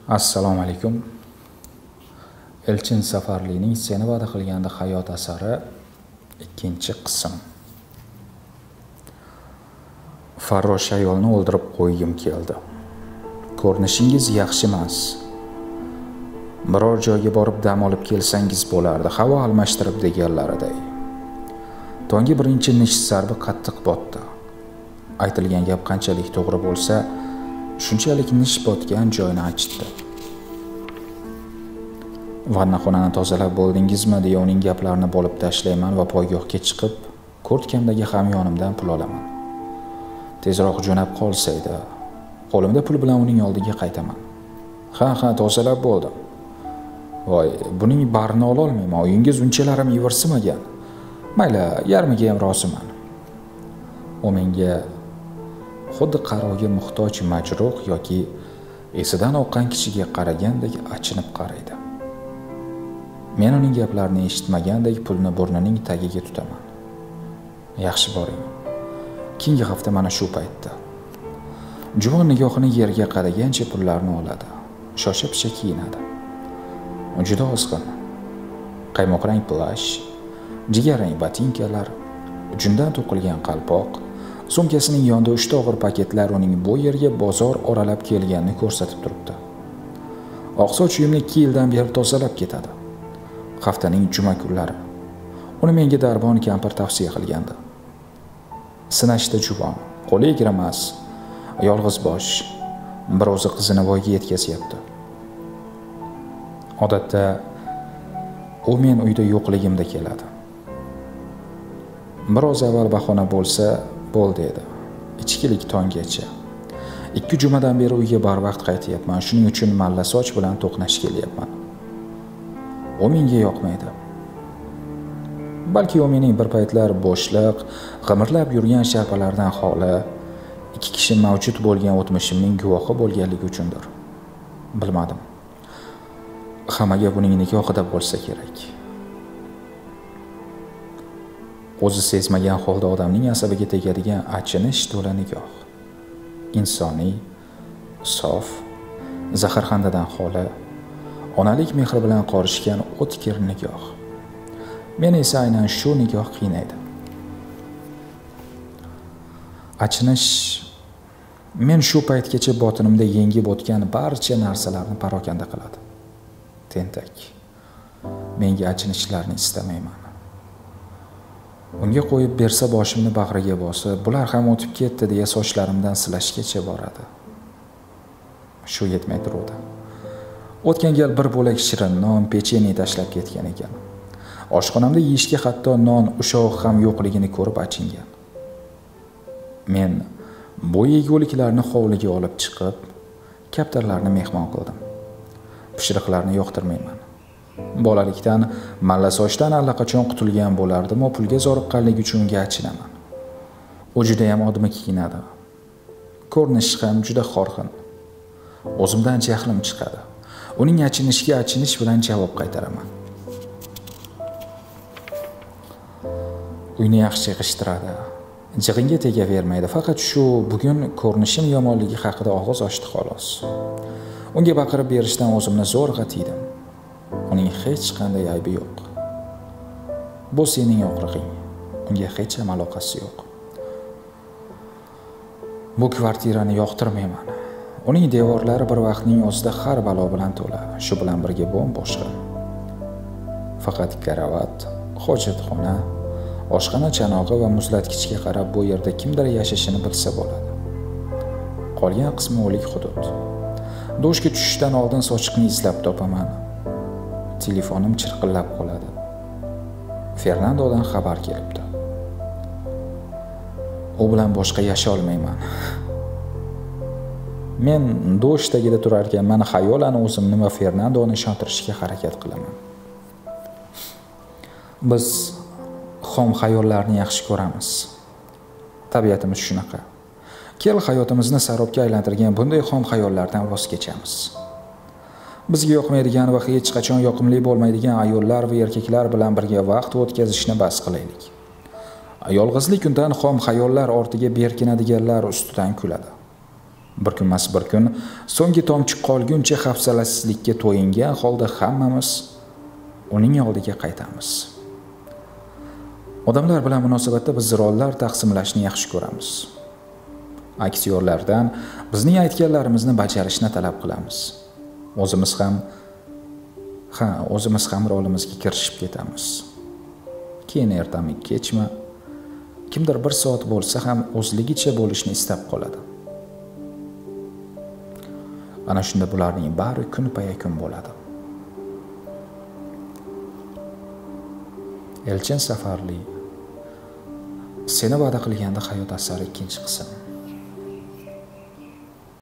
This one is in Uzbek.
Assalomu alaykum. Elchin Safarlining Seni va'da qilganda hayot asari 2-qism. Farrosh ayolni o'ldirib qo'ygim keldi. Ko'rinishingiz yaxshi emas. Biror joyga borib dam olib kelsangiz bo'lardi, havo almashtirib deganlariday. Tonggi birinchi nish zarbi qattiq botdi. Aytilgan gap qanchalik to'g'ri bo'lsa, shunchalik nish botgan joyini achitdi. Vannaxonani tozalab bo'ldingizmi deya uning gaplarini bo'lib tashlayman va poygohga chiqib, kurtkamdagi hamyonimdan pul olaman. Tezroq jo'nab qolsaydi, qo'limda pul bilan uning oldiga qaytaman. Ha, tozalab bo'ldim. Voy, buning barini ola olmayman. Uyingiz unchalar ham ivirsimagan. Mayli, yarmiga ham roziman. U menga xuddi qarovga muhtoj majruh yoki esidan oqqan kishiga qaragandek achinib qaraydi. Men uning gaplarini eshitmagandek pulni burnining tagiga tutaman. Yaxshi boring. Keyingi hafta mana shu paytda. Juvon nigohini yerga qaragancha pullarni oladi. Shosha-pisha kiyinadi. Juda ozg'in. Qaymoqrang plash, jigarrang botinkalar, jundan to'qilgan qalpoq, sumkasining yonida 3 ta og'ir paketlar uning bu yerga bozor oralab kelganini ko'rsatib turibdi. Oqsoch uyimni 2 yildan beri tozalab ketadi. Haftaning juma kunlari. Uni menga darbon kampir tavsiya qilgandi. Sinashda juvon, qo'li egrimas, yolg'iz bosh, bir o'zi qizini voyaga yetkazyapti. Odatda u men uyda yo'qligimda keladi. Biroz avval bahona bo'lsa, bo'ldi edi. Ichkilik tonggacha. 2 jumadan beri uyga barvaqt qaytyapman. Shuning uchun malla soch bilan to'qnash kelyapman. U menga yoqmaydi. Balki u mening bir paytlar bo'shliq, g'imirlab yurgan sharpalardan xoli, 2 kishi mavjud bo'lgan o'tmishimning guvohi bo'lganligi uchundir. Bilmadim. Hamma gap uning nikohida bo'lsa kerak. O'zi sezmagan holda odamning asabiga tegadigan achinish to'la nikoh. Insoniy, sof, zaharxandadan xoli, onalik mehri bilan qorishgan o'tkir nikoh. Meni esa aynan shu nikoh qiynaydi. Achinish men shu paytgacha botinimda yengib o'tgan barcha narsalarni parokanda qiladi. Tentak. Menga achinishlarni istamayman. Unga qo'yib bersa boshimni bag'riga bosib, bular ham o'tib ketdi deya sochlarimdan silashgacha boradi. Shu yetmay turdi. O'tgan gal bir bo'lak shirin non, pechenye tashlab ketgan ekan. Oshxonamda yeyishga hatto non ushog'i ham yo'qligini ko'rib achingan. Men bu yeguliklarni hovliga olib chiqib, kaptarlarni mehmon qildim. Pishiriqlarni yoqtirmayman. Bolalikdan malla sochdan allaqachon qutulgan bo'lardim, u pulga zoriqqanligi uchun unga achinaman. U juda ham odmi kiyinadi. Ko'rinishi ham juda xorxin. O'zimdan jahlim chiqadi. Uning achinishiga achinish bilan javob qaytaraman. Uyni yaxshi yig'ishtiradi. Jig'inga tegavermaydi. Faqat shu bugun ko'rinishim yomonligi haqida og'iz ochdi xolos. Unga baqirib berishdan o'zimni zo'rg'a tiydim. Uning hech qanday aybi yo'q. Bu sening og'rig'ing. Unga hech ham aloqasi yo'q. Bu kvartirani yoqtirmayman. Uning devorlari bir vaqtning o'zida har balo bilan to'la, shu bilan birga bo'm-bo'sh. Faqat karavot, hojatxona, oshxona chanog'i va muzlatgichga qarab bu yerda kimdir yashashini bilsa bo'ladi. Qolgan qismi o'lik hudud. Dushga tushishdan oldin sochiqni izlab topaman. Telefonim chirqillab qoladi. Fernandodan xabar kelibdi. U bilan boshqa yasha olmayman. Men dush tagida turar ekanman, xayolan o'zimni va Fernandoni ishontirishga harakat qilaman. Biz xom xayollarni yaxshi ko'ramiz. Tabiatimiz shunaqa. Kel hayotimizni sarobga aylantirgan bunday xom xayollardan voz kechamiz. Bizga yoqmaydigan va hech qachon yoqimli bo'lmaydigan ayollar va erkaklar bilan birga vaqt o'tkazishni bas qilaylik. Yolg'izlik undan xom xayollar ortiga berkinadiganlar ustidan kuladi. Bir kunmas bir kun so'nggi tomchi qolguncha hafsalasizlikka to'yingan holda hammamiz uning oldiga qaytamiz. Odamlar bilan munosabatda biz rollar taqsimlashni yaxshi ko'ramiz. Aktyorlardan bizning aytganlarimizni bajarishni talab qilamiz. O'zimiz ham rolimizga kirishib ketamiz. Keyin ertami kechmi kimdir bir soat bo'lsa ham o'zligicha bo'lishni istab qoladi. Ana shunda bularning bari kun payakun bo'ladi. Elchin Safarli Seni va'da qilganda hayot asari 2-qism.